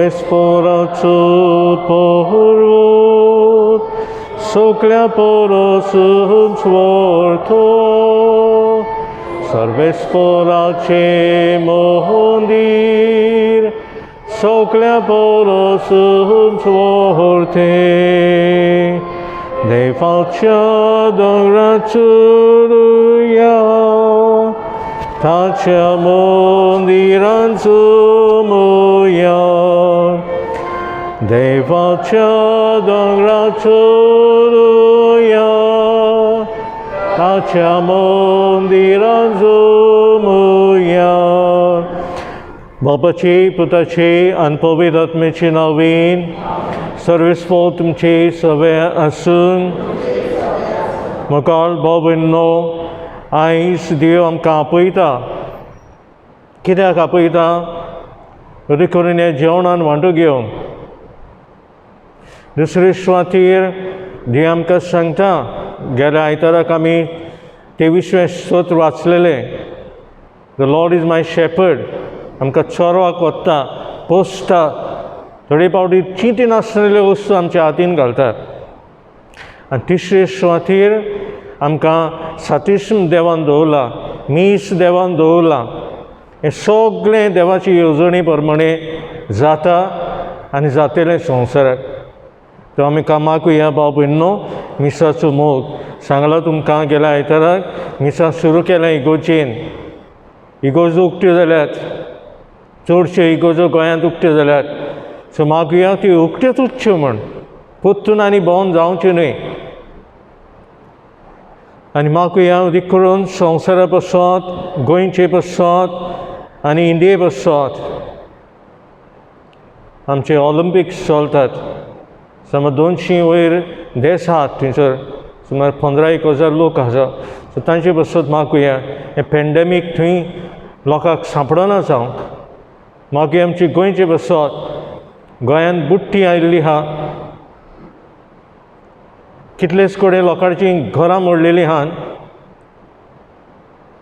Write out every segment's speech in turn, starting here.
सर्वेस्पोराचो पर्वत सगळ्या परसून स्वर्थ सर्वेस्पोराचें मंदीर सगळ्या परसून स्वर्थें देवाच्या दोंगरार चलुया ताच्या मंदिरान जमुया देवाच्या दोंगरार चलुया ताच्या मंदिरान जमुया. बापाचे पुताचे आनी पवित्र आत्म्याचे नांवान सर्वेस्पोर तुमचे सगळे आसून. मुखार भाव भयणींनो, आयज देव आमकां आपयता. कित्याक आपयता? अदी करून ह्या जेवणान वांटो घेवन. दुसरे सुवातेर देव आमकां सांगता, गेल्या आयताराक आमी 23वें स्तोत्र वाचलेलें, the Lord is my shepherd. आमकां चोरवाक वता, पोसता, थोडे फावटी चिंती नासलेल्यो वस्तू आमच्या हातीन घालतात. आनी तिसरे सुवातेर आमकां सातिस्म देवान दवरला, मीस देवान दवरला. हें सगळें देवाची येवजणे प्रमाणे जाता आनी जातलें संवसाराक. तर आमी कामाक या भाव भयणींनो, मिसाचो मोग सांगला तुमकां. गेल्या आयताराक मिसां सुरू केलें इगोर्जेन. इगोर्जो उक्त्यो जाल्यात, चडश्यो इगोर्जो गोंयांत उक्त्यो जाल्यात. सो मागुया त्यो उक्त्योच उरच्यो म्हण, परतून आनी बंद जावच्यो न्हय. आनी मागुया अदीक करून संवसारा पासत, गोंयचे पासत आनी इंडिये पासत. आमचे ऑलिम्पिक्स चलतात, सुमार 200 वयर देश आहात, थंयसर सुमार 15-1 हजार लोक आसा. सो तांचे पासत मागुया हें पॅन्डेमीक थंय लोकांक सांपडना जावंक. मागीर आमची गोंयचे पासत, गोंयांत बुडटी आयिल्ली आहा, कितलेच कडेन लोकांचीं घरां मोडलेलीं आहात.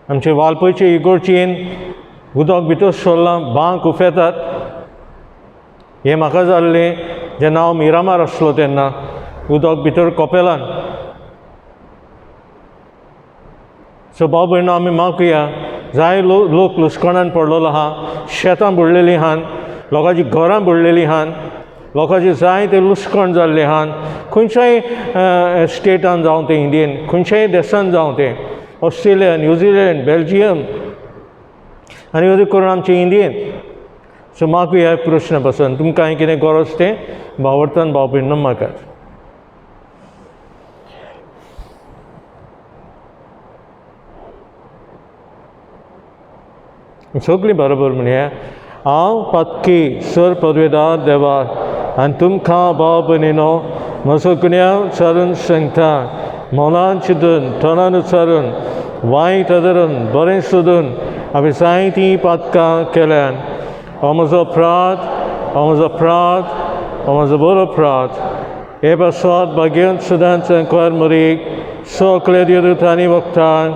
आमचे वाळपयचे इगोर्जेन उदक भितर सरलां, बांक उफेतात. हें म्हाका जाल्लें जेन्ना हांव मिरामार आसलो तेन्ना, उदक भितर कोपेलान. सो भाव भयणो, आमी मागुया जाय लोक लुसकणान पडलेलो आहा, शेतां बुडलेलीं आहात, लोकांचीं घरां बुडलेलीं आहात, लोकांचें जाय तें लुसकण जाल्लें आहात. खंयच्याय स्टेटान जावं तें, इंडियन खंयच्याय देशान जावं तें, ऑस्ट्रेलिया, न्यूझिलंड, बेल्जियम आनी अदीक करून आमचे इंडियन. सो मागुया प्रश्न पसून तुमकां कितें गरज तें भावार्थान भाव भयणींनो मागात. सगळीं बरोबर म्हणया, हांव पातकी सर पदवेदार देवा आनी तुमकां भाव भयणीनो म्हजो गुन्यांव उच्चारून सांगता. मनान चिंतून, तोंडान उच्चारून, वायट धरून, बरें सोदून हांवें जायतीं पातकां केल्यान. हो म्हजो अपराध, हो म्हजो अपराध, हो म्हजो बरो अपराध. हे पासत भाग्यवंत सदांच अंकवार मरीक सगळे देवदूतांनी वखदान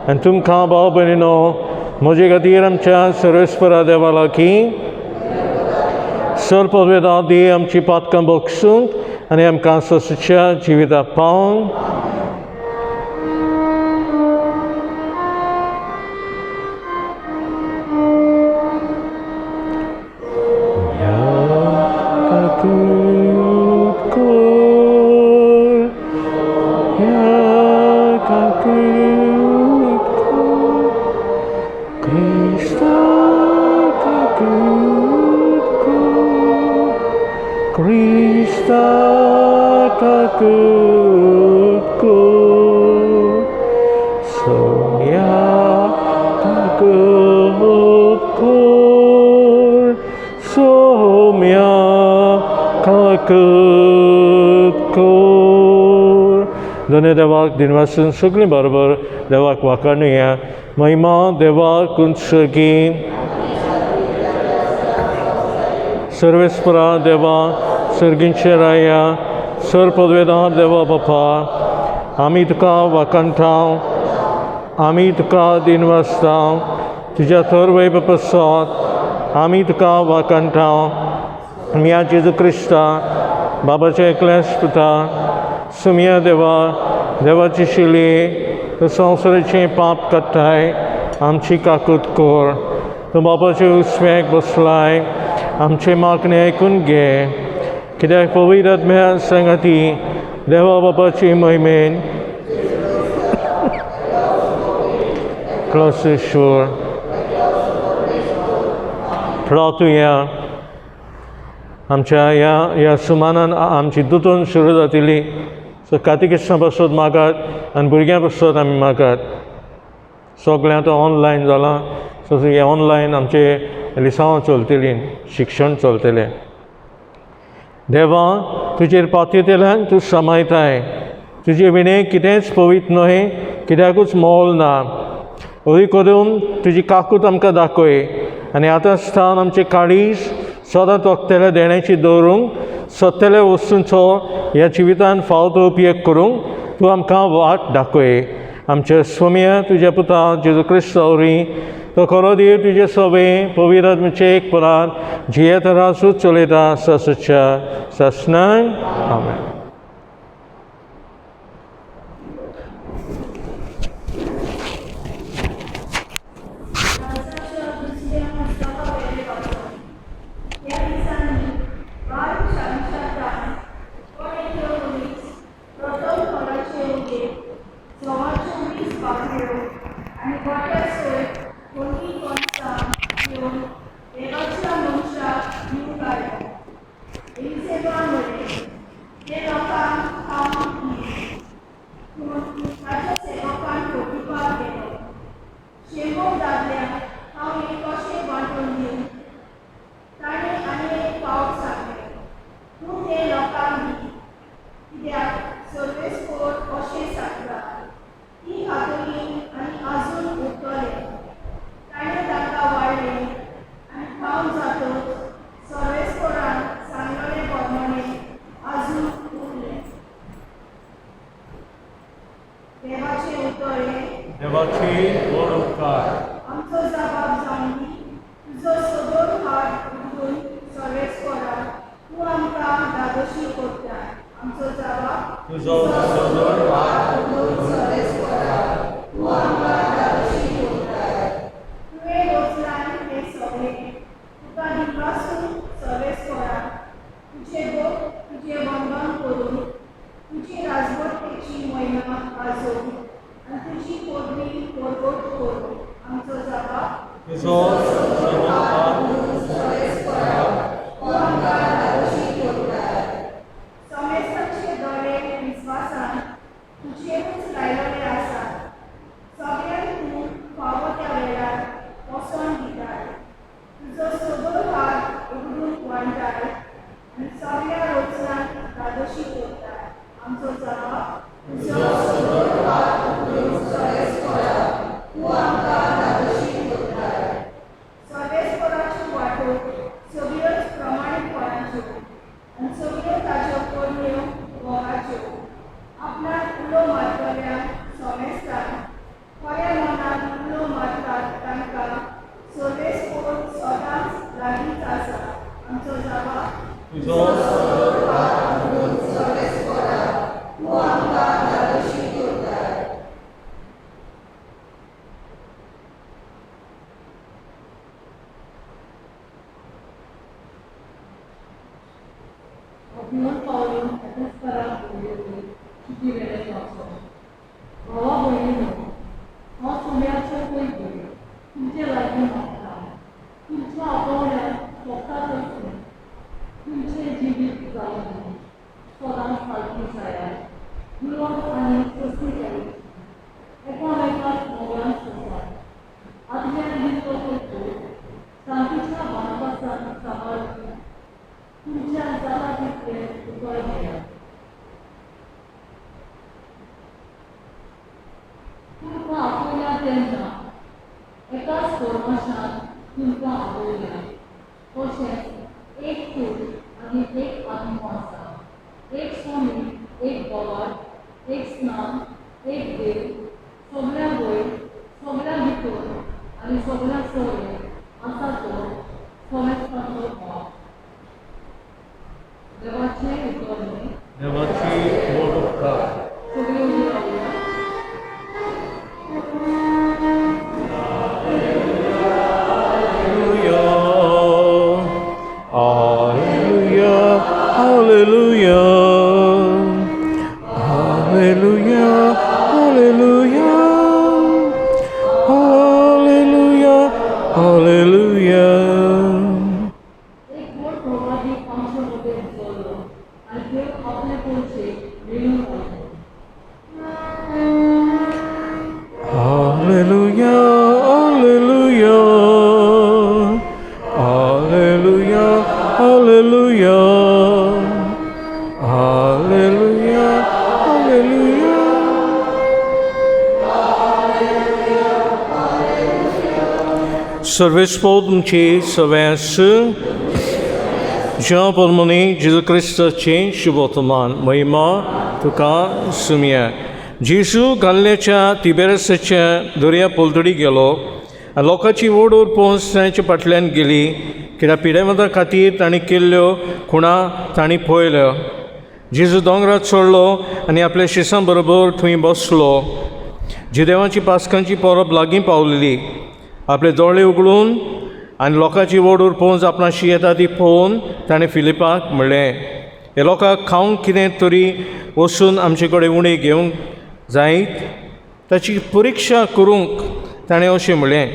आनी तुमकां भाव भयणीनो म्हजे खातीर आमच्या सर्वेस्परा देवा लागीं सर पदवेदार दी आमची पातकां बक्षूंक आनी आमकां सोंसूच्या जिविता पावंक. दोनूय देवाक दिनवासून सगळीं बरोबर देवाक वाखाणुया. महिमा देवाक उंचगी सर्वेस्परा देवा सर्गींचे राया सर पदवेदार देवा बापा, आमी तुका वाखाणटा, आमी तुका दिनवासता, तुज्या थोर वैभव पसात आमी तुका वाखाणटा. मिया जेजू क्रिस्ता बाबाच्या एकल्याच पुता सुमिया देवा देवाची शिली तूं संवसाराचें पाप काडटाय आमची काकूत कर. तूं बाबाचे उस्म्याक बसलाय आमचें मागणें आयकून घे कित्याक पवित्र आत्म्या सांगाती देवा बाबाची महिमेन क्लोसेश्वर प्रातुया. आमच्या ह्या ह्या सुमानान आमची दुतून सुरू जातली. सो कातिकिस्तां पासत मागात आनी भुरग्यां पासत आमी मागात. सगळें आतां ऑनलायन जालां. सो हें ऑनलायन आमचें लिसांवां चलतलीं, शिक्षण चलतलें. देवा तुजेर पातयेंतल्यान तूं समायताय. तुजे विणें कितेंच पवित्र न्हय, कित्याकूच मोल ना. हय करून तुजी काकूत आमकां दाखय आनी आतां स्थान आमचें काळीज सदां तोखतल्या देण्याची दवरूंक सत्तल्या वस्तूंचो ह्या जिवितान फावो तो उपयोग करूंक तूं आमकां वाट दाखय. आमच्या स्वामया तुज्या पुता जेजू क्रिस्ता वरवीं तो खरो देव तुजे सवे पवित्र आत्म्याचे एकपणान जियेत राजूच चलयता ससच्या ससनाय. आमेन. Alleluia, Alleluia, Alleluia, Alleluia. एक व्हड प्रवादीक आमचे मदें जालो आनी देव आपले पोरशेक मेळून आयलो. Alleluia, Alleluia, Alleluia, Alleluia, Alleluia, Alleluia. सर्वेस्पोर तुमची सगळ्यांस ज्या प्रमाणे जेजू क्रिस्ताचें शुभवर्तमान महिमा तुका सुमया. जेजू गाल्ल्याच्या तिबेरसाच्या दर्या पलतडी गेलो आनी लोकांची व्हड पोंस तांच्या फाटल्यान गेली, कित्याक पिडेमतां खातीर तांणी केल्ल्यो खुणा तांणी पळयल्यो. जेजू दोंगरार चडलो आनी आपल्या शिसां बरोबर थंय बसलो. जुदेवांची पास्कांची परब लागीं पावलेली. आपले दोळे उगडून आनी लोकांची व्हड पोंज आपणाशी येता ती पळोवन ताणें फिलिपाक म्हणलें, हे लोकांक खावंक कितें तरी वचून आमचे कडेन उणें घेवंक जायत? ताची परिक्षा करूंक ताणें अशें म्हणलें,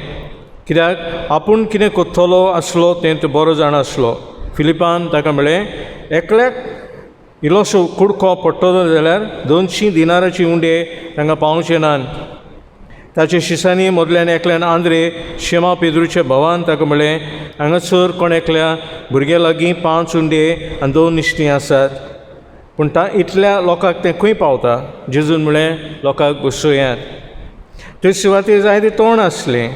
कित्याक आपूण कितें करतलो आसलो तें तो बरो जाणा आसलो. फिलिपान ताका म्हणलें, एकल्याक इल्लोसो कुडको पडटलो जाल्यार 200 दिनाराची उंडे तांकां पावचे नात. ताच्या शिसांनी मदल्यान एकल्यान आंद्रे शेमा पेद्रूच्या भावान ताका म्हणलें, हांगासर कोण एकल्या भुरग्या लागीं 5 उंडे आनी 2 नुस्तीं आसात, पूण इतल्या लोकांक तें खंय पावता? जेजून म्हणलें, लोकांक बसोयात. ते सुवातेर जायते तोंड आसलें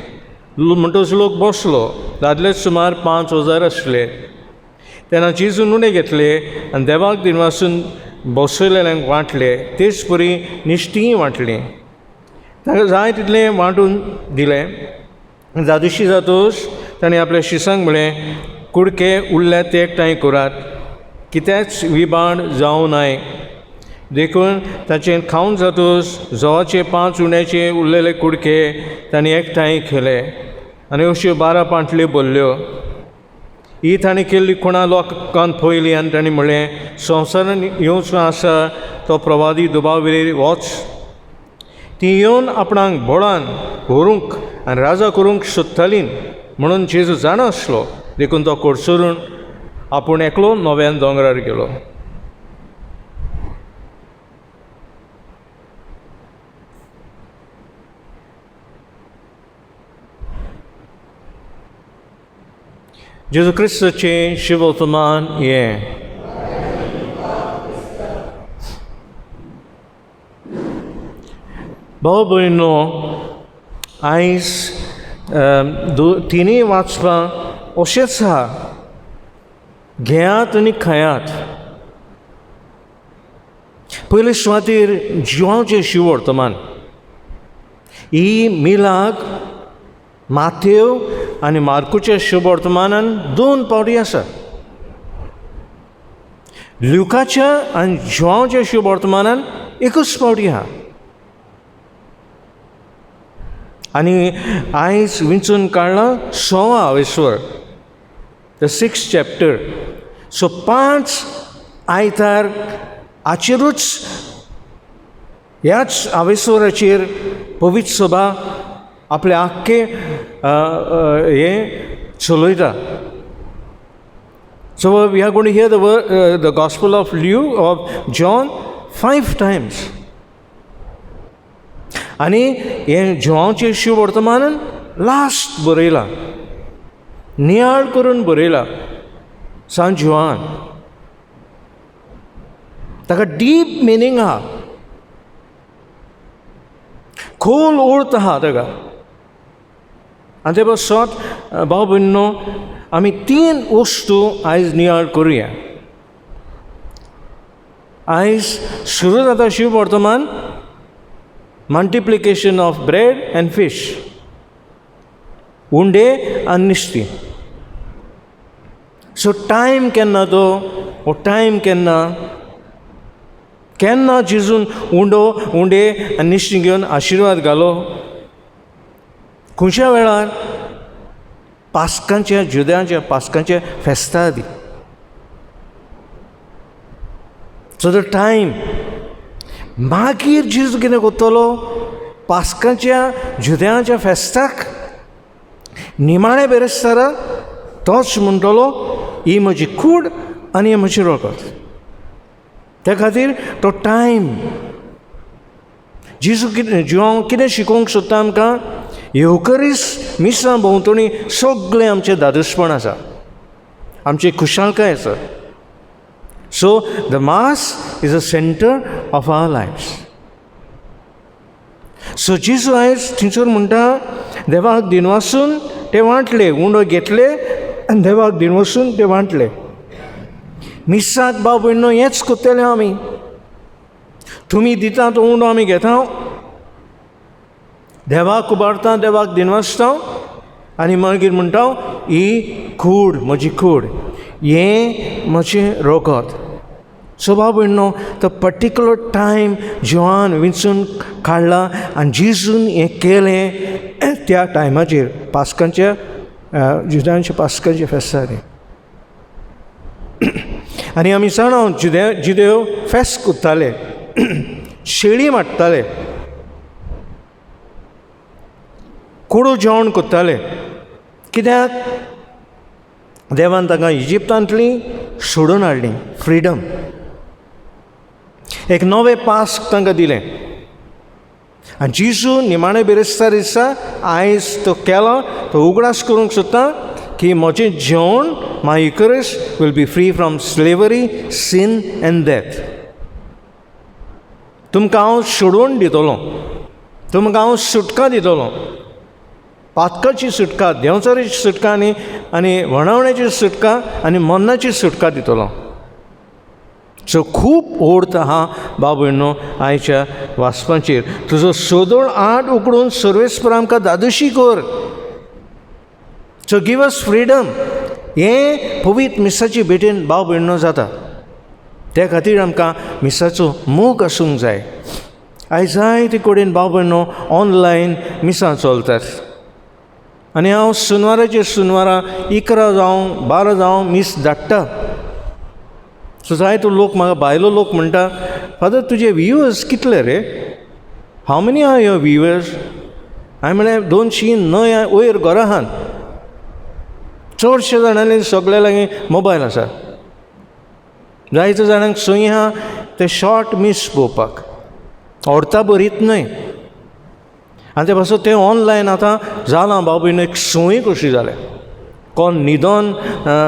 म्हणटकच लोक बसलो. दादले सुमार 5000 आसले. तेन्ना जेजून उणें घेतले आनी देवाक दिनवासून बसयलेल्यांक वांटले, तेच परी निश्टीय वांटली. ताका जाय तितलें वांटून दिलें. जादुशी जातूच ताणें आपल्या शिसांक म्हणलें, कुडके उरल्यात ते एकठांय करात, कित्याच विबाण जावं नाय. देखून ताचें खावन जातूच जोवाचे 5 उण्याचे उरलेले कुडके तांणी एकठांय केले आनी अश्यो 12 पांटल्यो भरल्यो. ही ताणें केल्ली खुणा लोकांक पळयली आनी ताणें म्हणलें, संवसारान येवचो आसा तो प्रवादी दुबावेर वच. ती येवन आपणाक बळान व्हरूंक आनी राजा करूंक सोदताली म्हणून जेजू जाणा आसलो, देखून तो कडसरून आपूण एकलो नव्यान दोंगरार गेलो. जेजू क्रिस्ताचें शुभवर्तमान हें. भाव भयणो, आयज तिनूय वाचपां अशेंच आहा, घेयात आनी खायात. पयले सुवातेर जिवाचें शिववर्तमान ही मिलाक माथेव आनी मार्कुच्या शुभवर्तमानान 2 पावटी आसा. लुकाच्या आनी जुवांवच्या शुभवर्तमानान एकूच पावटी आहा. आनी आयज विंचून काडलां 6 आवेस्वर, the 6th chapter. So 5 आयतार हाचेरूच ह्याच आवेस्वराचेर पवित्र सभा आपले आख्खे हें चलयता. So we are going to hear the gospel of Luke of John 5 times. आनी हें जुवांवचें शिववर्तमान लास्ट बरयलां, नियाळ करून बरयलां सांत जुवान. ताका डीप मिनींग आहा, खोल अर्थ आहा ताका. आनी ते पासत भाव भयणो आमी 3 वस्तू आयज नियाळ करुया. आयज सुरू जाता शिववर्तमान multiplication of bread and fish, उंडे आनी नुस्तीं. सो टायम केन्ना तो, हो टायम केन्ना, केन्ना जेजून उंडे आनी नुस्तीं घेवन आशिर्वाद घालो? खंयच्या वेळार? पास्कांच्या, जुद्यांच्या पास्कांच्या फेस्ता आदी. सो the time मागीर जेजू कितें करतलो? पास्काच्या जुद्यांच्या फेस्ताक निमाणे बेरेस्तारा तोच म्हणटलो, ही म्हजी कूड आनी हें म्हजें रगत. त्या खातीर तो टायम जेजू कितें जिवांव कितें शिकोवंक सोदता आमकां? येवकरीस मिसां भोंवतणी सगळें आमचें दादोसपण आसा, आमची खुशालकाय आसा. So the mass is a centre of our lives. So जेजू आयज थंयसर म्हणटा, देवाक दिनवासून ते वांटले, उंडो घेतले आनी देवाक दिनवासून ते वांटले. मिसाक भाव भयणो हेंच करतले आमी. तुमी दिता तो उंडो आमी घेता, देवाक उबारता, देवाक दिनवासता आनी मागीर म्हणटा, ही कूड म्हजी कूड, हें म्हजें रगत. सो भाव भयणो तो पर्टिकुलर टायम जिवान विंचून काडला आनी जेजून हें केलें त्या टायमाचेर, पास्कांच्या जुद्यांच्या पास्कांच्या फेस्तार. आनी आमी जाणा जुदेव फेस्त करताले, शेळी मारताले, कोडू जेवण करताले. कित्याक? देवान तांकां इजिप्तांतली सोडून हाडली, फ्रिडम, एक नवें पास्क तांकां दिलें. आनी जेजू निमाणे बिरेस्तार दिसा आयज तो केलो, तो उगडास करूंक सोदता की म्हजें जेवण, my Eucharist will be free from slavery, sin and death. तुमकां हांव सोडोवन दितलो, तुमकां हांव सुटका दितलो, पातकाची सुटका, देंवचाराची सुटका आनी आनी वणावण्याची सुटका आनी मरणाची सुटका दितलो. सो खूब ओर्थ आहा बाबू न्हू आयच्या वाचपाचेर. तुजो सोदोळ आट उकडून सर्वेस्पर आमकां दादोशी कर. So give us freedom. हें पवित्र मिसाची भेटेन भाव भयणो जाता. त्या खातीर आमकां मिसाचो मोग आसूंक जाय. आयज जायते कडेन भाव भयणो ऑनलायन मिसां चलतात आनी हांव सुनवाराचे सुनवारा 11 जावं 12 जावं मीस धाडटा. सो जायतो लोक म्हाका भायलो लोक म्हणटा, फादर तुजे व्युवर्स कितले रे? How many are your viewers? हांवें म्हळें 209 वयर घरा आहात. चडशे जाणांनी सगल्या लागीं मोबायल आसा. जायते जाणांक संय आहा ते शॉर्ट मीस पळोवपाक, अर्था बरीत न्हय. आनी ते पासून तें ऑनलायन आतां जालां बाबू, एक संवय कशी जाल्या. कोण न्हिदोन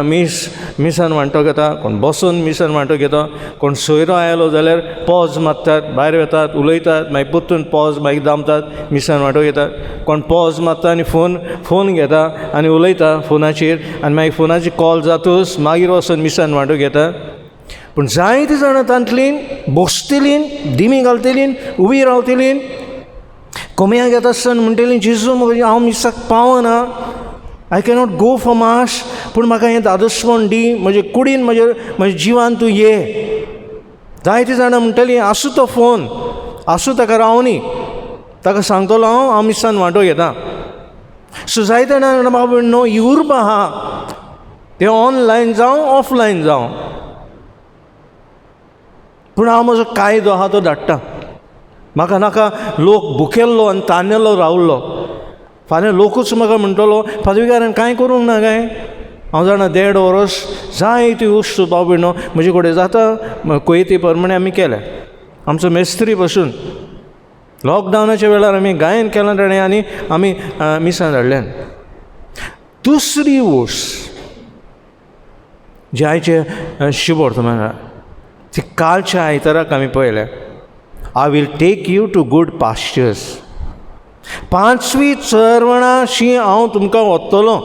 मीस मिसान वांटो घेता, कोण बसून मिसान वांटो घेता, कोण सोयरो आयलो जाल्यार पॉज मारतात, भायर वतात, उलयतात, मागीर परतून पॉज मागीर दामतात, मिसान वांटो घेतात. कोण पॉज मारता आनी फोन घेता आनी उलयता फोनाचेर आनी मागीर फोनाचेर कॉल जातूच मागीर वचून मिसान वांटो घेता. पूण जायते जाणां तांतलीं बसतलीं, दिमी घालतलीं, उबी रावतलीं, कोमया घेता आसतना म्हणटलीं, जेजू हांव मिसाक पावना, I cannot go for mass, पूण म्हाका हें दादोसपण दी, म्हजे कुडीन म्हज्या जिवान तूं ये. जायते जाणां म्हणटलीं, आसूं तो फोन, आसूं ताका रावनी, ताका सांगतलो हांव, हांव मिसान वांटो घेता. सो जायते जाणां बाबा न्हू ही उर्बा आहा, तें ऑनलायन जावं ऑफलायन जावं, पूण हांव म्हजो कायदो आहा तो धाडटा. म्हाका नाका लोक भुकेल्लो आनी तानेल्लो रावल्लो. फाल्यां लोकूच म्हाका म्हणटलो, फादर विगारान कांय करूंक ना काय? हांव जाणा 1.5 वरस जायती वस्तू भाव भयणो म्हजे कडेन जाता, कोयती प्रमाणे आमी केल्या. आमचो मेस्त्री बसून लॉकडावनाच्या वेळार आमी गायन केलां ताणें आनी आमी मिसां धाडल्यान. दुसरी वस्त जे आयचे शुभवर्तमानार ती कालच्या आयताराक आमी पळयल्या, I will take you to good pastures. पांचवी चरवणाशी हांव तुमकां वतलो.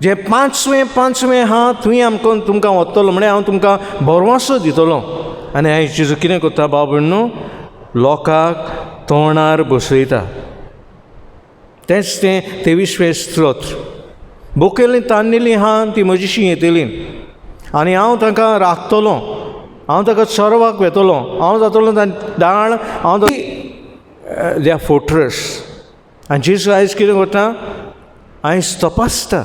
जे पांचवें पांचवें आहा थंय आमकां तुमकां वतलो, म्हळ्यार हांव तुमकां भरवंसो दितलो. आनी आयज जेजू कितें करता बाबू न्हू, लोकांक तोंडार बसयता. तेंच तें 23वें स्तोत्र, बोकेलीं तान्नेलीं आहा ती म्हजीशी येतली आनी हांव तांकां राखतलो, हांव ताका चरवाक वेतलो, हांव जातलो दाळ, हांव द्या फोट्रस. आनी जेजू आयज कितें करता? आयज तपासता.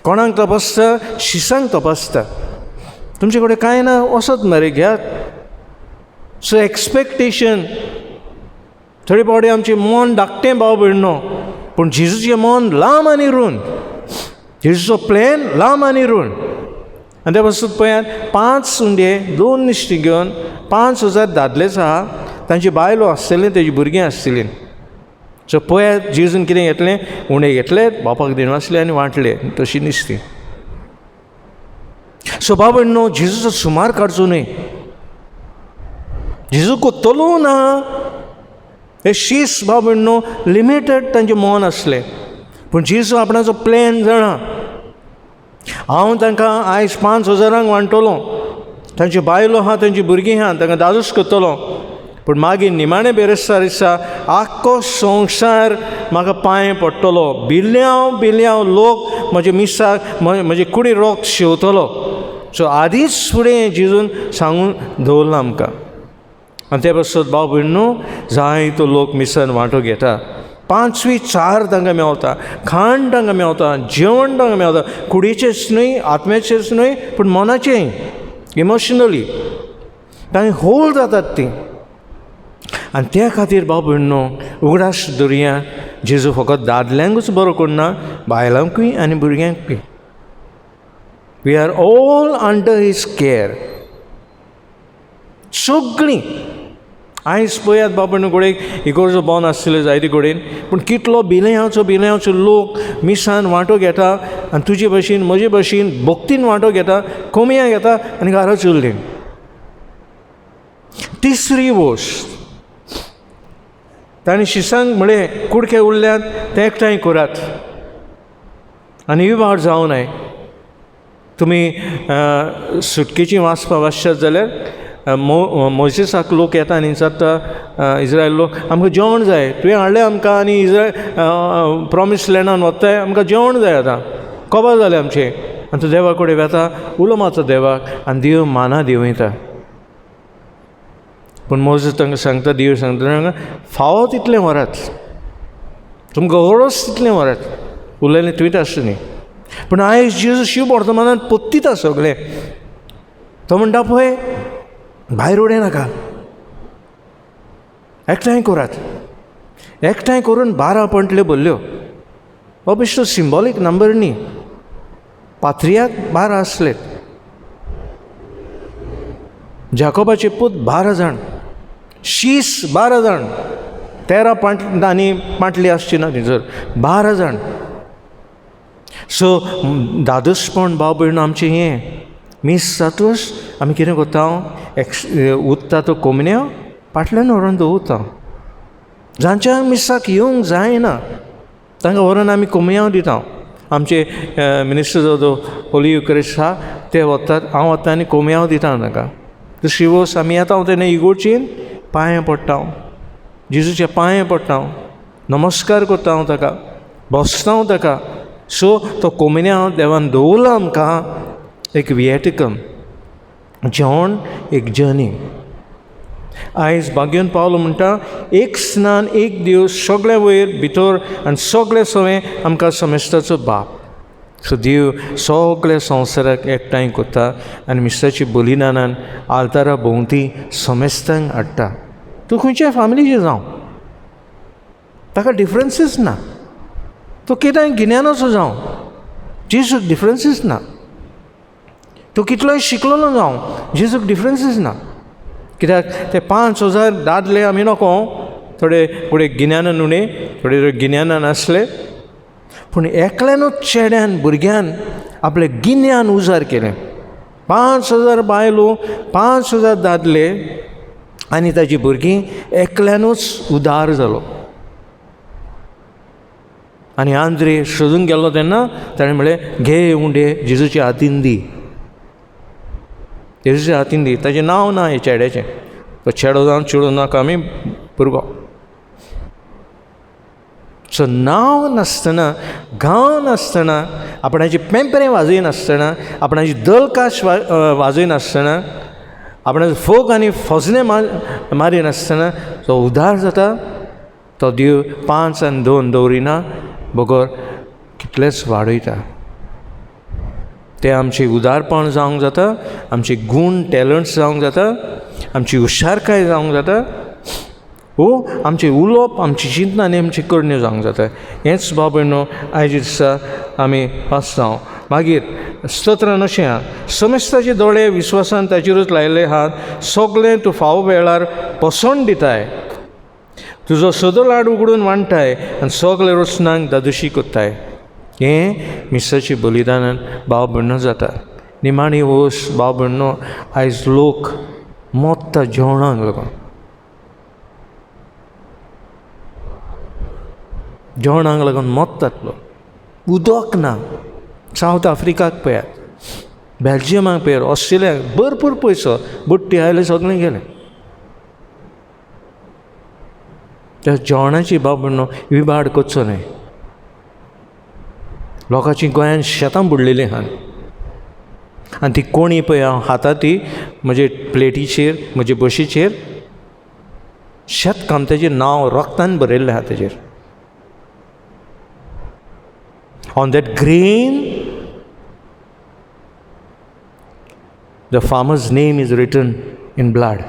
कोणाक तपासता? शिसांक तपासता. तुमचे कडेन कांय ना, वचत मरे घेयात. सो एक्सपेक्टेशन थोडे फावटी आमचें मन धाकटें भाव भयणो, पूण जेजूचें मन लांब आनी रूंद, जेजूचो प्लॅन लांब आनी रूंद. आनी त्या पासून पळयात 5 उंडे 2 नुस्तीं घेवन 5000 दादलेच आहा, तांची बायलो आसतली, तेजी भुरगीं आसतलीं. सो पळयात जेजून कितें घेतलें, उंडे घेतले, बापाक दिनासले आनी वांटले तशी नुस्तीं. सो बाबा न्हू जेजूचो सुमार काडचो न्हय, जेजू कोत्तलो ना. हे शीस बाबा न्हू लिमिटेड तांचें मन आसलें, पूण जेजू आपणाचो प्लॅन जाणा, हांव तांकां आयज 5000 वांट्टलो, तांच्यो बायलो आहा, तांची भुरगीं आहा, तांकां दादोस करतलो, पूण मागीर निमाणे बेरेस्तार दिसा आख्खो संवसार म्हाका पांय पडटलो, बिल्यांव बिल्यांव लोक म्हज्या मिसाक म्हजे कुडी रोग शेवतलो. सो आदींच फुडें जेजून सांगून दवरलां आमकां. आनी ते पासत भाव भयण न्हू जायतो लोक मिसान वांटो घेता, 5वी 4 तांकां मेवता, खाण तांकां मेवता, जेवण तांकां मेवता, कुडीचेंच न्हय, आत्म्याचेंच न्हय, पूण मनाचेंय, इमोशनली तांकां होल जातात तीं. आनी त्या खातीर भाव भयण न्हू उगडास दवरुया, जेजू फकत दादल्यांकूच बरो करना, बायलांकूय आनी भुरग्यांकूय. We are all under his care सगळीं. आयज पळयात बाबा न्हू घडये इगोर्जो बंद आसतले जायते कडेन, पूण कितलो बिलयांचो बिलयांचो लोक मिसान वांटो घेता आनी तुजे भशेन म्हजे भशेन भक्तीन वांटो घेता, कोमया घेता आनी घरा चल्ली. तिसरी वस्त ताणें शिसांक म्हळें, कुडके उरल्यात ते एकठांय करात आनी विवाड जावं नये. तुमी सुटकेची वाचपा वाचशात जाल्यार मोजेसाक लोक येता आनी विचारता, इज्रायल लोक, आमकां जेवण जाय, तुवें हाडलें आमकां आनी इज्रायल प्रोमीस लँडान वताय, आमकां जेवण जाय, आतां कबर जालें आमचें. आनी तो देवा कडेन वेता, उलो मारता देवाक आनी देव माना देंवयता. पूण मोजेस तांकां सांगता, देव सांगता तांकां, फावो तितलें व्हरात, तुमकां गरज तितलें व्हरात, उरलेलें तुवें आसता न्ही. पूण आयज जेजू शिव वर्तमानान पोत्तिता सगळें, तो म्हणटा पळय भायर उडय नाका, एकठांय करात. एकठांय करून 12 पंटल्यो भरल्यो. हो बेश्टो सिंबॉलीक नंबर न्ही, पात्रियाक 12 आसले, जाकोबाचे पूत 12 जाण, शीस 12 जाण, 13 पांट आनी पांटली आसची ना थंयसर, 12 जाण. सो दादोसपण भाव भयण आमचें हें मीस जातूच आमी कितें करता, उत्ता तो कोमन्या पाटल्यान व्हरोन दवरता. जांच्या मिसाक येवंक जायना तांकां व्हरोन आमी कोमयांव दिता. आमचे ministers of the Holi Eucharist आहा ते वतात, हांव वता आनी कोमयांव दिता तांकां. दुसरी वस्त आमी येता तेन्ना इगोर्चीन पांये पडटा, जेजूच्या पांये पडटा, नमस्कार करता हांव ताका, बसता हांव ताका. सो तो कोमिन्यांव देवान दवरला आमकां एक वियेटिकम जेवण, एक जर्नी. आयज भाग्योन पावलो म्हणटा, एक स्नान एक देव सगळे वयर भितर आनी सगळे सवें आमकां समेस्ताचो बाप. सो देव सगळे संवसाराक एकठांय करता आनी मिस्ताची बलिदानान आल्तारा भोंवती समेस्तांक हाडटा. तूं खंयच्याय फामिलीचें जावं, ताका डिफरंसीस ना, तो कितेंय गिन्यानाचो जावं, जेजूक डिफरंसीस ना, तूं कितलोय शिकलोलो जावं, जेजूक डिफरंसीस ना. कित्याक ते 5000 दादले आमी नको, थोडे फुडें गिन्यानान उणें, थोडे गिन्यानान नासले, पूण एकल्यानूच चेड्यान भुरग्यान आपलें गिन्यान उजार केलें. 5000 बायलो, 5000 दादले आनी ताजी भुरगीं, एकल्यानूच उदार जालो. आनी आंद्रे सोदूंक गेल्लो तेन्ना ताणें म्हणलें, घे उंडे जेजूच्या हातीन दी, जेजूच्या हातीन दी. ताजें नांव ना हे चेड्याचें, तो चेडो जावन चेडूं नाका आमी भुरगो. सो नांव नासतना, गांव नासतना, आपणाची पेंपरें वाजयनासतना, आपणाची दलकाश वाजयनासतना, आपणाचो फोग आनी फजने मारिनासतना तो उदार जाता. तो देव 5 आनी 2 दवरिना बगर कितलेच वाडयता. तें आमचें उदारपण जावंक जाता, आमचे गूण टॅलंट्स जावंक जाता, आमची हुशारकाय जावंक जाता, वो आमचें उलोवप, आमची चिंतना आनी आमची करण्यो जावंक जाता. हेंच भाव भयणो आयज दिसा आमी वाचता. मागीर स्तोत्रान अशें आहा, समेस्ताचे दोळे विस्वासान ताचेरूच लायिल्ले आहात, सगळें तूं फावो वेळार पसण दिताय, तुजो सदळ हात उगडून वांट्टाय आनी सगळे रचनांक धादोशी कोत्ताय. हें मिसाच्या बलिदानान भाव भयणो जाता. निमाणी वस्त भाव भयणो, आयज लोक मोत्ता जेवणाक लागून, जेवणाक लागून मोत्तात लोक, उदक ना. सावथ आफ्रिकाक पळयात, बेल्जियमाक पळयात, ऑस्ट्रेलियाक, भरपूर पयसो, बुट्टी आयले सगळें गेलें. त्या जेवणाची भाव भयणो विबाड करचो न्हय. लोकांची गोंयान शेतां बुडलेलीं आहात आनी ती कोणी पळय हांव खाता ती म्हजे प्लेटीचेर, म्हजे बशीचेर शेतकामत्याचें नांव रक्तान बरयल्लें आहा तेजेर. On that grain the farmer's name is written in blood.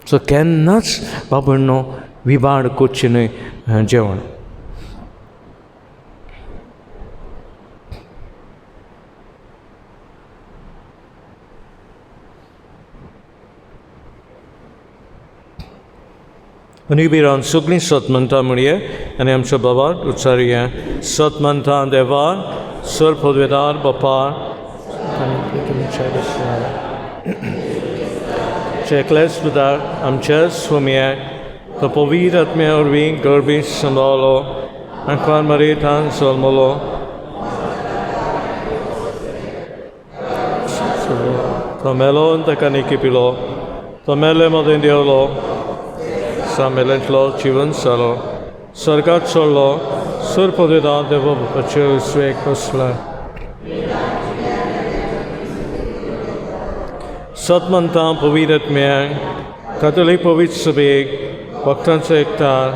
So केन्नाच बाबण्णो विबाड करचें न्हय जेवण. आनी उबी रावन सगळीं सत म्हणटा म्हणये आनी आमच्या बाबाक उच्चारुया. सत म्हणटा देवा सर पदवेदार बापा एकलेच पुताक आमच्या स्वामयाक तो पवित्र आत्म्या वरवीं गर्भी सांबाळलो, आंकवार मरेतान जल्मलो, तो मेलो आनी ताका निकी पिलो, तो मेले मदें देंवलो, सामेलेंतलो जिवन जालो, स्वर्गात चडलो, सर पदवेदार देवा बापाचे उजवेक बसला. सत म्हणटा पवित्र आत्म्याक, कातोलीक पवित्र सभेक, भक्तांचो एकतार,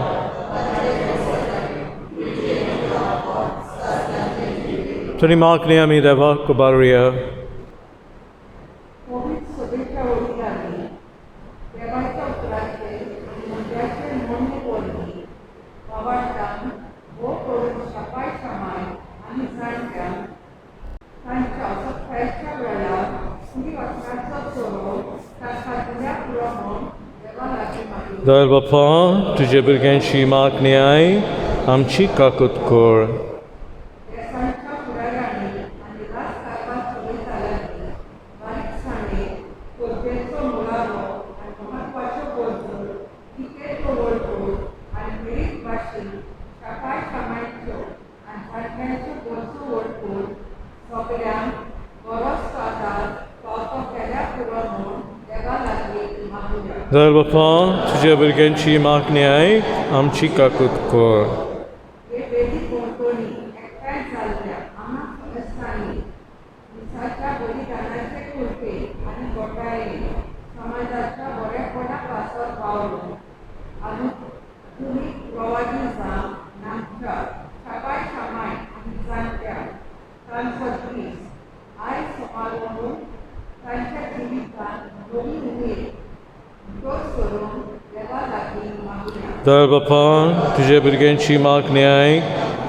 तरी मागणी आमी देवाक उबारुया. पवित्र सभेच्या वडिलांनी देवाच्या उतराचे आनी मनशाचे म्हणणे वरवीं बाबाटान हो करून शापाय शामाय आनी जाणट्यांक तांच्या सकाळच्या वेळार कुडी वाचनाचो चलो तांकां दिल्या पुरो म्हूण देवा लागीं मागली. दयाळ बापा, तुज्या भुरग्यांची मागणी आयक, आमची काकूत कर. देसांच्या फुडाऱ्यांनी आनी राजकारभार चलयताल्यांनी बारीकसाणेन गरजेचो मुळावो आनी म्हत्वाच्यो गरजो टिकेचो वळखून आनी मेळीत भाशेन शापाय शामायच्यो आनी जाणट्यांच्यो गरजो वळखून सगळ्यांक बरोच आदार पावतो केल्या पुरो म्हूण देवा लागीं मागुया. दयाळ बापा, तुज्या भुरग्यांची मागणी आयक, आमची काकूत कर. हे वेदी भोंवतणी एकठांय जाल्ल्या आम्हा सदस्यांनी मिसाच्या बलिदानाचे कृपे आनी घोटाळे समाजाच्या बरेपणा पासत वावरून आधुनीक प्रवादी जावन आमच्या शापाय शामाय आनी जाणट्यांक तांचो दीस आयज सांबाळून तांच्या जिवितांत नवी उमेद भितर सरून देवा लागीं मागुया. दयाळ बापा, तुज्या भुरग्यांची मागणी आयक,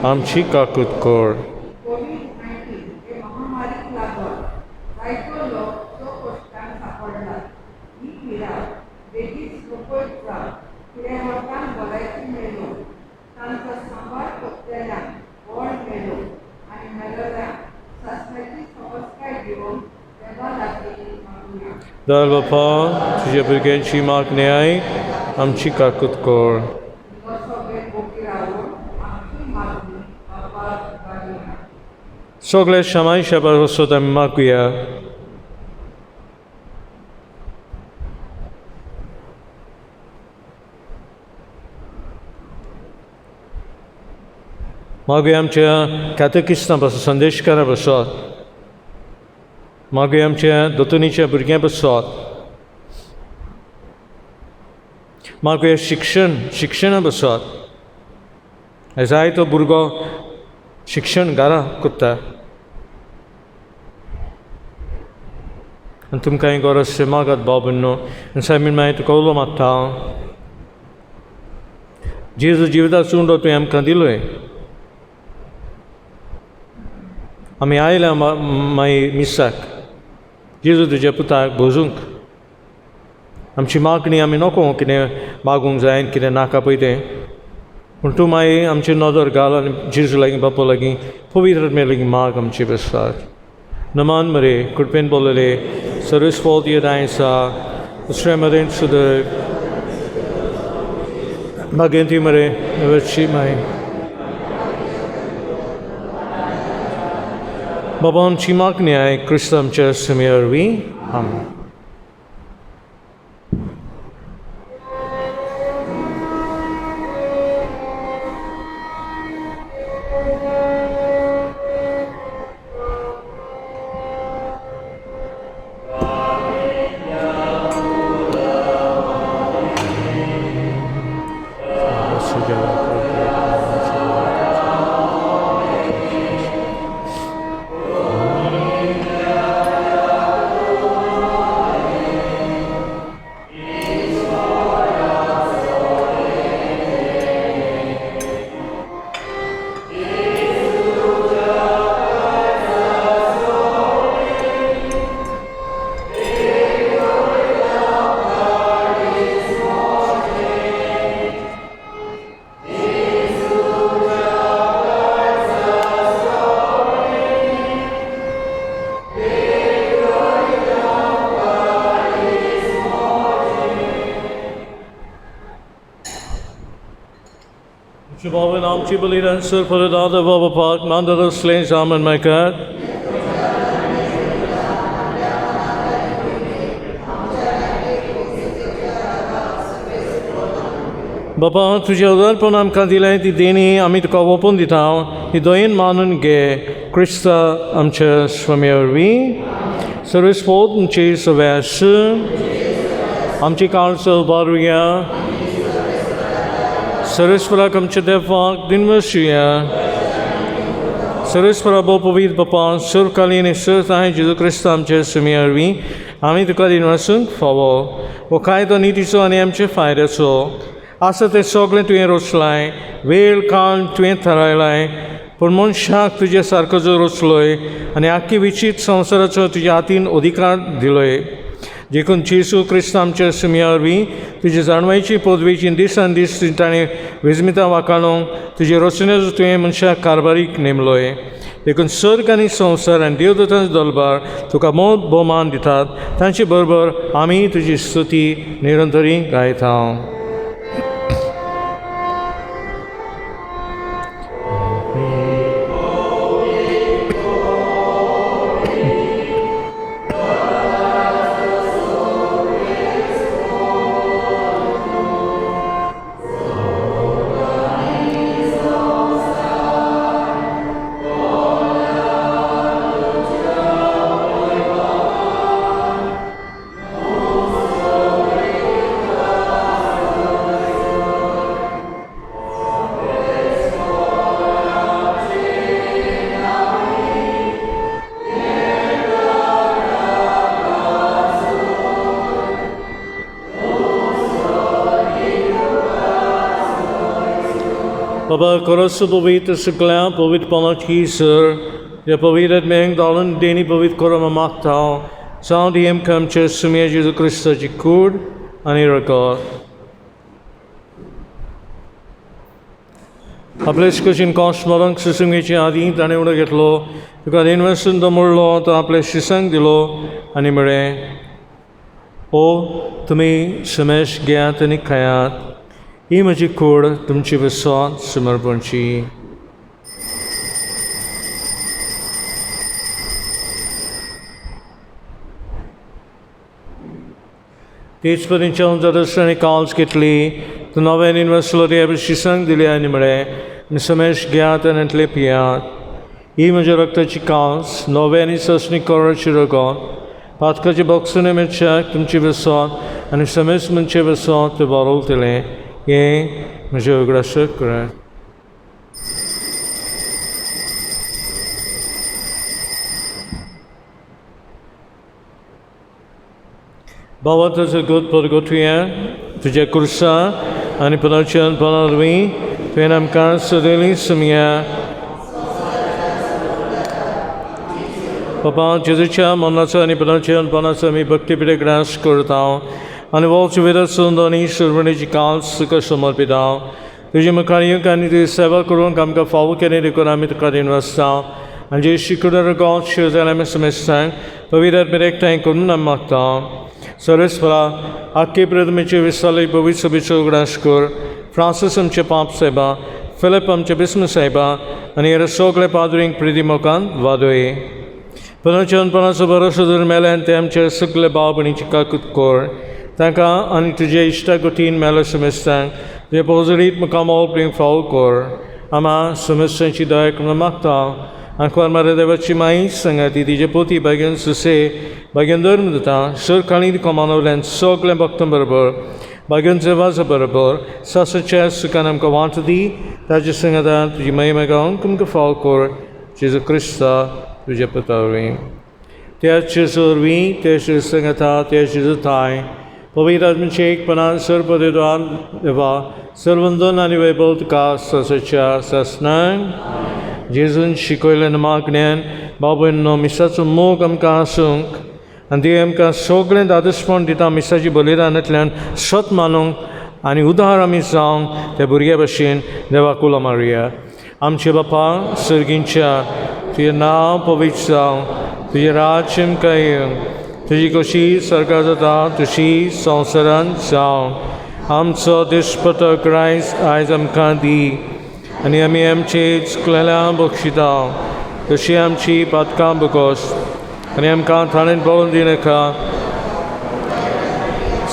आमची काकूत कर. कोवीड-19 हे महामारीक लागून जायतो लोक संकश्टांत सांपडलात. ही पिडा बेगीच रोखोत जावन पिडेवंतांक भलायकी मेळून, तांचो सांबाळ करतल्यांक बळ मेळून आनी मेळिल्ल्यांक सासणाची समजकाय दिवन देवा लागीं मागुया. दयाळ बापा, तुज्या भुरग्यांची मागणी आयक, आमची काकूत कर. हिंगा सगळे ओगी रावन आमची मागणी बापाक उबारुया. सगळे शमाय शेपार वचत आमी मागुया. मागुया आमच्या कॅथकिस्तां पासून, संदेशकारां पासून, मागुया आमच्या दोतोनीच्या भुरग्यां पासून, मागुया शिक्षणा पासून. जायतो भुरगो शिक्षण घरा कोत्ता आनी तुमकां गरज मागात भाव भयणो आनी सायबीण मागीर तुका उलो मारता हांव. जेजू जिविताचो उंडो तुवें आमकां दिलोय. आमी आयल्या मागीर मिसाक जेजू तुज्या पुताक भोजूंक. आमची मागणी आमी नको कितें मागूंक जाय आनी कितें नाका पळय तें, पूण तूं मागीर आमची नदर घाल आनी जेजू लागीं बापा लागीं पवित्र आत्म्या लागीं माग आमची बेसार. नमान मरे कृपेन बोलले सर्वेस्पोत येदांय आसा दुसऱ्या मदें सुद्दां भाग्यंती मरे नवची माय बाबा आमची मागणी आहे क्रिस्त आमच्या सुमे वरवीं. आमेन. आमची बलिदान सर परदादा बाबा पाक मांदरसलें जामन मायकार बाबा तुज्या उदारपण आमकां दिलें ती देणी आमी तुका ओपून दिता. ही दयेन मानून घे क्रिस्ता आमच्या स्वामी वरवीं. सर्वेस्पोत तुमची सव्यास आमची काळचो उबारुया. सर्वेस्पराक आमच्या देवाक दिनवसुया. सर्वेस्परा भोव पवित्र बापा सर्वकालीन सर्व जेजू क्रिस्त आमच्या सुमी वरवीं आमी तुका दिनवासूंक फावो. हो कायदो नितीचो आनी आमच्या फायद्याचो आसा तें सगळें तुवें रचलाय. वेळ काळ तुवें थारायलाय पूण मनशाक तुज्या सारको जो रचलोय आनी आख्खी विचीत संवसाराचो तुज्या हातीन अधिकार दिलोय. देखून जेजू क्रिस्त आमच्या सुमया वरवीं तुजी जाणवायची पदवेची दिसान दीस ताणें विजमितां वाखाणूंक तुजे रचनेचो तुवें मनशाक कारभारीक नेमलोय. देखून सर्ग आनी संवसार आनी देवदूतांचो दलबार तुका मोद भोवमान दितात. तांचे बरोबर आमी तुजी स्तुती निरंतरी गायता. बाबा खरोच पवित्र सगळ्या पवित्रपणाची सर ह्या पवित्र आत्म्याक धाडून देणी पवित्र करूंक मागता. जावं दी आमकां आमच्या सुमया जेजू क्रिस्ताची कूड आनी रगत. आपलेच कशीन कोश मरंक सुसुंगेचे आदीं ताणें उडो घेतलो. तुका देनवसून तो मोडलो. तो आपल्या शिसांक दिलो आनी म्हळें, ओ तुमी समेश घेयात आनी खायात. ही म्हजी कूड तुमची विस्वास समर्पणची. तेच परीन जेवण जाता आनी कावज घेतली. तो नव्यान इन्वसलो ते आपल्या शिसांक दिली आनी म्हळें, समेश घेयात आनी इतलें पियात. ही म्हज्या रक्ताची कावज नव्या आनी ससणी करोडाची रगत. पातकाचे बक्षणे मेळच्याक तुमची विस्वास आनी समेस मनचे विस्वास तें बरोवतलें. हें म्हजें उगडास करात. बाबा तुजो गोत परगटुया तुज्या कुर्सा आनी पुनर्चन पनारवी तुवें आमकां सदैली सुमया. बाबा जेजूच्या मरणाचो आनी पुनर्चन पणाचो आमी भक्तीपिठे ग्रास करता आनी वोच विरसून दोनी सुरवणेची काल सुखा समर्पिता. तुजे मुखार येवंक आनी तुजी सेवा करूंक आमकां फावो केलें देखून आमी तुका रीण वाचता आनी जे शिकून गोंव शिव आमी समेस्तांक पवित्र आत्म्याक एकठांय करून आमी मागता. सर्वेस्परा आख्खे प्रथमेचे विसाले पवित्र सभेचो उगडास कर. फ्रांसीस आमचे पाप साहेबा, फिलिप आमचे बिस्म साहेबा आनी हेर सगळे पाद्रींक प्रिती मोकान वादय. पुनर्चनपणाचो भरोसो धरून मेल्यान ते आमचे सगळे भाव भयणीची काकूत कर. तांकां आनी तुजे इश्टागतीन मेलो समेस्तांक तुजे पोजडीत मुखामोल प्रेम फावो कर. आमा समेस्तांची दया करून मागता. आंकवार मारे देवाची माई संगाती तिजे पोती भाग्यान सुसे भाग्यान धर्म दिता सरकाळी कमानवल्यान सगळ्या भक्तां बरोबर भाग्यान देवाच्या बरोबर सासच्या सुखान आमकां वांट दी. ताजे संगातान तुजी महिमा गावंक तुमकां फावो कर. जेजू क्रिस्ता तुज्या पुता वरवीं. त्याच वरवीं त्याच संगाता त्याच थांय पवित्र आत्म्याचे एकपणान सर्वपदेवान देवा सर्वंदन आनी वैभव तुका सासच्या सासनाक. जेजून शिकयलें मागण्यान बाबून मिसाचो मोग आमकां आसूंक आनी देव आमकां सगळें दादोसपण दिता मिसाची बलिदानांतल्यान सत मानूंक आनी उदार आमी जावंक त्या भुरग्या भशेन देवाक उलो मारुया. आमचे बापा सर्गींच्या, तुजें नांव पवित्र जावं, तुजें राज्य आमकां येवं, तुजी कशी सरकार जाता तशी संवसारांत जावं. आमचो दिसपटो क्रायस्ट आयज आमकां दी आनी आमी आमचे चुकलेल्या बक्षिता तशी आमची पातकां बकोस आनी आमकां थाणेन पळोवन दिनाका.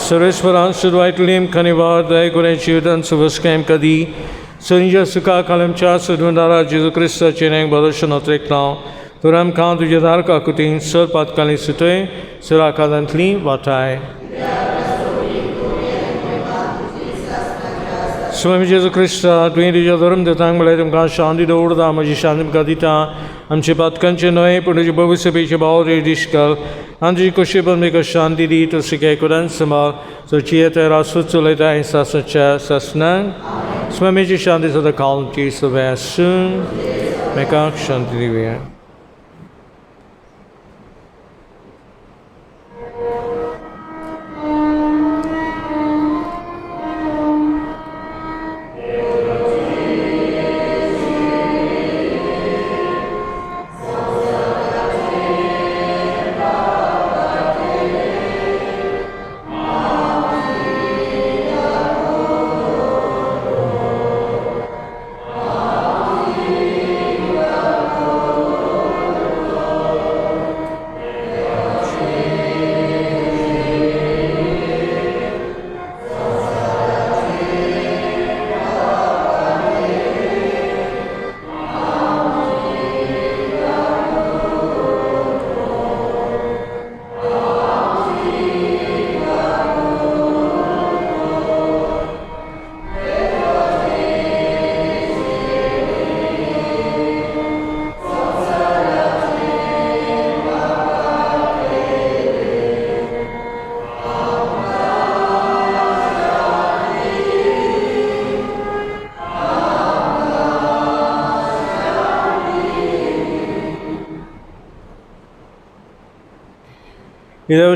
सर्वेस्परान सुरवायतली आमकां निवार दया करून जिवितान सुबसकाय आमकां दी. सरीच्या सुखा कालमच्या सदुंदारा जेजू क्रिस्ताचें एक बरोशें नोत्रेकलांव तर आमकां तुज्या दार काकुतीन सर पातकाली सुटय सर आकारांतली वाटाय. स्वामी जेजू क्रिस्ता तुवें तुज्या धर्म दितांक म्हळ्यार तुमकां शांती दवरता, म्हजी शांती तुमकां दिता. आमचे पातकांचे न्हय पूण तुजे भविष्यपेचे भाव रे दिशकाल आनी तुजी कशी बंद शांती दी तशी काय कुरान सांबाळ सची येता रासू चलयता सासच्या सासनाक. स्वामीची शांती सदां कालची सगळें आसूं. मेकाक शांती दिवया.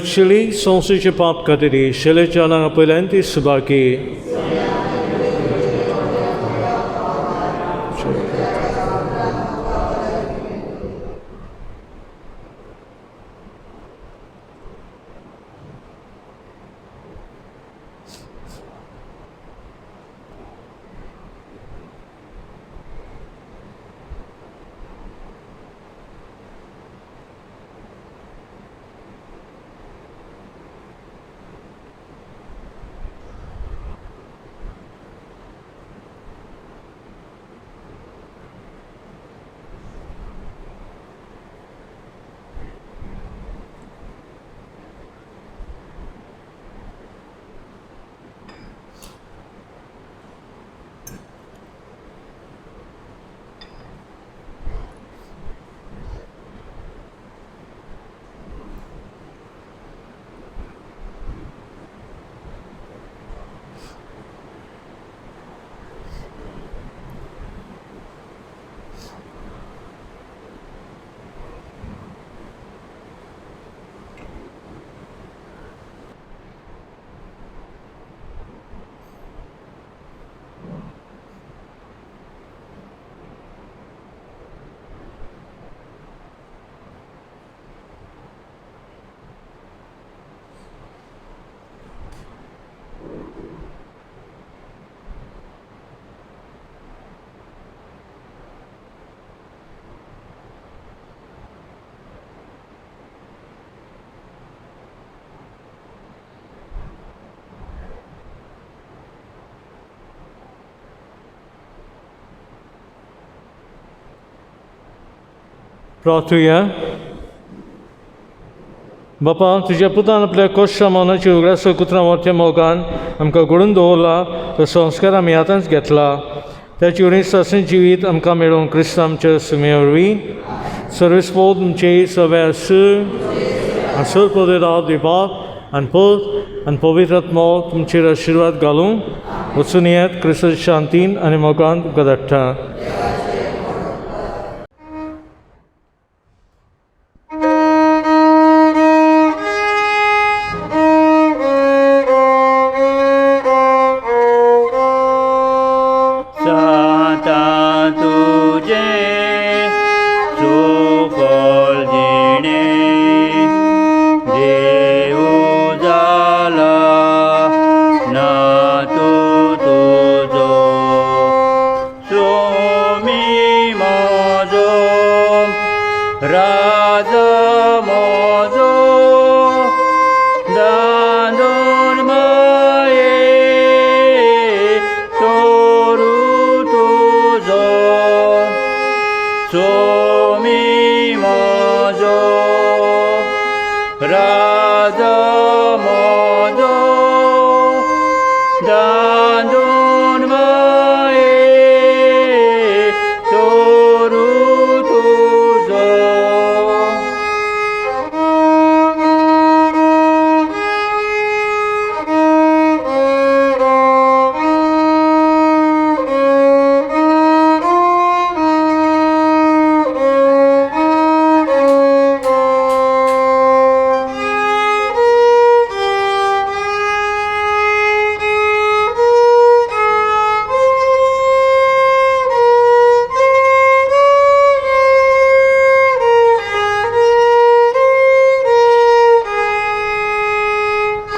Chili संस्थेचे पाप खातीर शेलेच्या नांगा पयल्यान ती सुबाकी. प्रार्थुया. बापा, तुज्या पुतान आपल्या कोश्टा मनाची उगडास कुत्रां मोठ्या मोगान आमकां घडून दवरला. तो संस्कार आमी आतांच घेतला. त्याची उणी सासण जिवीत आमकां मेळूंक क्रिस्त आमच्या सुमे वरवीं. सर्वेस्पोर तुमचे सगळे आसूं. सर पदराव बाप आनी पूत आनी पवित्र आत्मो तुमचेर आशिर्वाद घालूं. वचून येत, क्रिस्त शांतीन आनी मोगान तुमकां धाडटा.